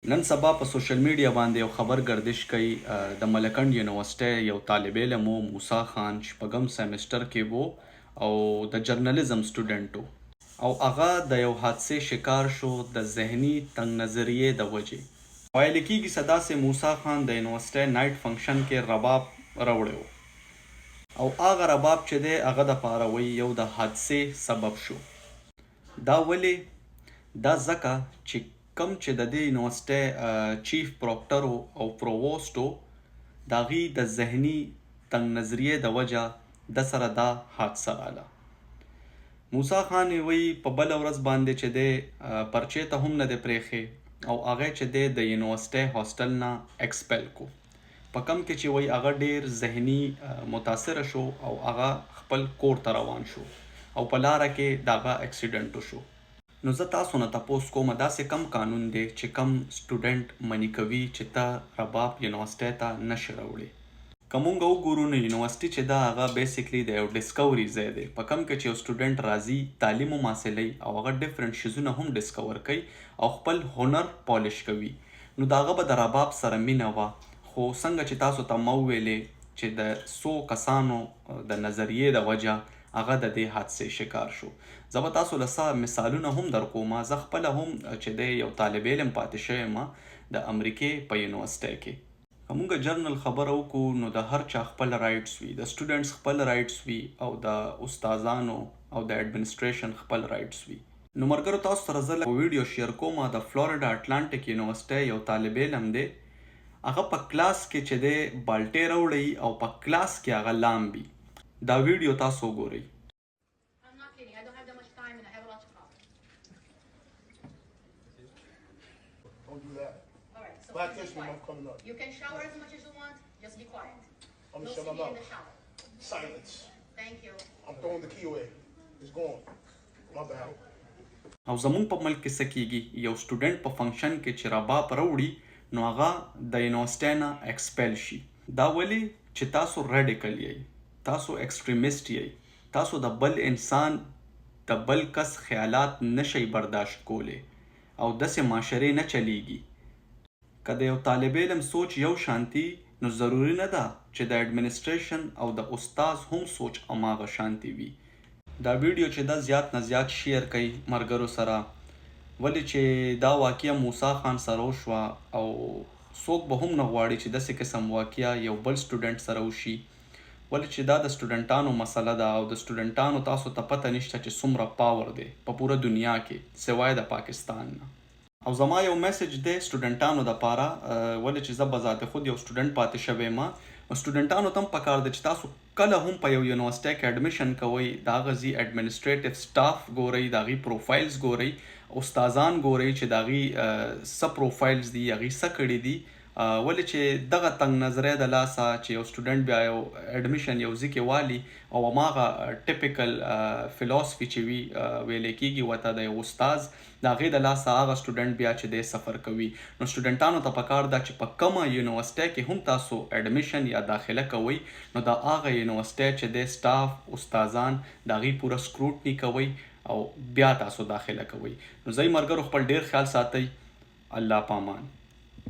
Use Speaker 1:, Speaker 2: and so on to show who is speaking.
Speaker 1: نن سبا په سوشل میډیا باندې یو خبر ګردش کوي، د ملکنډ یونیورسټۍ یو طالب علم و، موسی خان، شپږم سیمسټر کې وو او د جرنلزم سټوډنټ و، او هغه د یو حادثې شکار شو د ذهني تنګ نظریې د وجې. ویل کیږي څه داسې موسی خان د یونیورسټۍ نایټ فنکشن کې رباب راوړی و او هغه رباب چې دی هغه د پاره وایي یو د حادثې سبب شو. دا ولې؟ دا ځکه چې کوم چې د دې یونیورسټۍ چیف پروکټر و او پرووسټ و، د هغوی د ذهني تنګ نظریې د وجه ده سره دا حادثه راله. موسی خان یې وایي په بله ورځ باندې چې دی پرچې ته هم نه دی پرېښی او هغه چې دی د یونیورسټۍ هاسټل نه ایکسپیل کو، په کوم کې چې وایي هغه ډېر ذهني متاثره شو او هغه خپل کور ته روان شو او په لاره کې د هغه اکسیډنټ وشو. نو زه تاسو نه تپوس کوم داسې کوم قانون دی چې کوم سټوډنټ مني کوي چې ته رباب یونیورسټۍ ته نه شې راوړې؟ که مونږ وګورو نو یونیورسټي چې ده هغه بیسیکلي د یو ډسکوري ځای دی په کوم کې چې یو سټوډنټ راځي، تعلیم هم حاصلوي او هغه ډفرنټ شیزونه هم ډسکور کوي او خپل هنر پالش کوي. نو د هغه به د رباب سره مینه وه، خو څنګه چې تاسو ته ما وویلې چې د څو کسانو د نظریې د وجه هغه د دې حادثې شکار شو. زه به تاسو له څه مثالونه هم درکوم. زه خپله هم چې دی یو طالب علم پاتې شوی یم د امریکې په یونیورسټۍ کې. که مونږ جنرل خبره وکړو نو د هر چا خپل رایټس وي، د سټوډنټس خپل رایټس وي او د استادانو او د اډمنسټریشن خپل رایټس وي. نو مرګرو، تاسو سره زه لږ ویډیو شیر کوم. د فلوریډا اټلانټیک یونیورسټۍ یو طالب علم دی، هغه په کلاس کې چې دی بالټې راوړي او په کلاس کې هغه لامبي. دا ویډیو تاسو وګورئ.
Speaker 2: I'm not kidding. I don't have that much time and I have a lot to cover.
Speaker 3: Don't do that.
Speaker 2: All right, so
Speaker 3: Black
Speaker 2: please be
Speaker 3: History
Speaker 2: quiet.
Speaker 3: Month coming up.
Speaker 2: You can shower as much as you want. Just be quiet.
Speaker 3: I'm
Speaker 2: No
Speaker 3: gonna shut my
Speaker 2: singing in
Speaker 3: mouth.
Speaker 2: the shower.
Speaker 3: Silence.
Speaker 2: Thank you.
Speaker 3: I'm throwing the key away. It's gone. My bad.
Speaker 1: او زمونږ په ملک کې څه کیږي؟ یو سټوډنټ په فنکشن کې چې رباب راوړي نو هغه د یونیورسټۍ نه ایکسپیل شي. دا ولې؟ چې تاسو ریډیکل یئ، تاسو ایکسټریمیسټ یئ، تاسو د بل انسان، د بل کس خیالات نشئ برداشت کولی او داسې معاشرې نه چلیږي. که د یو طالب علم سوچ یو شانتي نو ضروري نه ده چې د اډمنسټریشن او د استاد هم سوچ هماغه شانتي وي. دا ویډیو چې ده زیات نه زیات شیر کړئ مرګرو سره، ولې چې دا واقعه موسی خان سره وشوه او څوک به هم نه غواړي چې داسې قسم واقعه یو بل سټوډنټ سره وشي، ولې چې دا د سټوډنټانو مسله ده او د سټوډنټانو تاسو ته پته نشته چې څومره پاور دی په پوره دنیا کې سوای د پاکستان نه. او زما یو میسج دی سټوډنټانو د پاره، ولې چې زه بذات خود یو سټوډنټ پاتې شوی یم. سټوډنټانو ته هم پکار دی چې تاسو کله هم په یو یونیورسټۍ کې اډمیشن کوئ، د هغه ځي اډمنسټریټیو سټاف ګورئ، د هغوی پروفایلز ګورئ، استادان ګورئ چې د هغوی څه پروفایلز دي، هغوی څه کړي دي، ولې چې دغه تنګ نظری د لاسه چې یو سټوډنټ بیا یو اډمیشن یو ځي کې والي او هماغه ټیپیکل فلسفي چې وي، ویل کېږي ورته د یو استاد، د هغې د لاسه هغه سټوډنټ بیا چې دی سفر کوي. نو سټوډنټانو ته پکار ده چې په کومه یونیورسټۍ کې هم تاسو اډمیشن یا داخله کوئ نو د هغه یونیورسټۍ چې دی سټاف، استادان، د هغې پوره سکروټني کوئ او بیا تاسو داخله کوئ. نو ځئ مرګرو، خپل ډیر خیال ساتئ. الله پامان.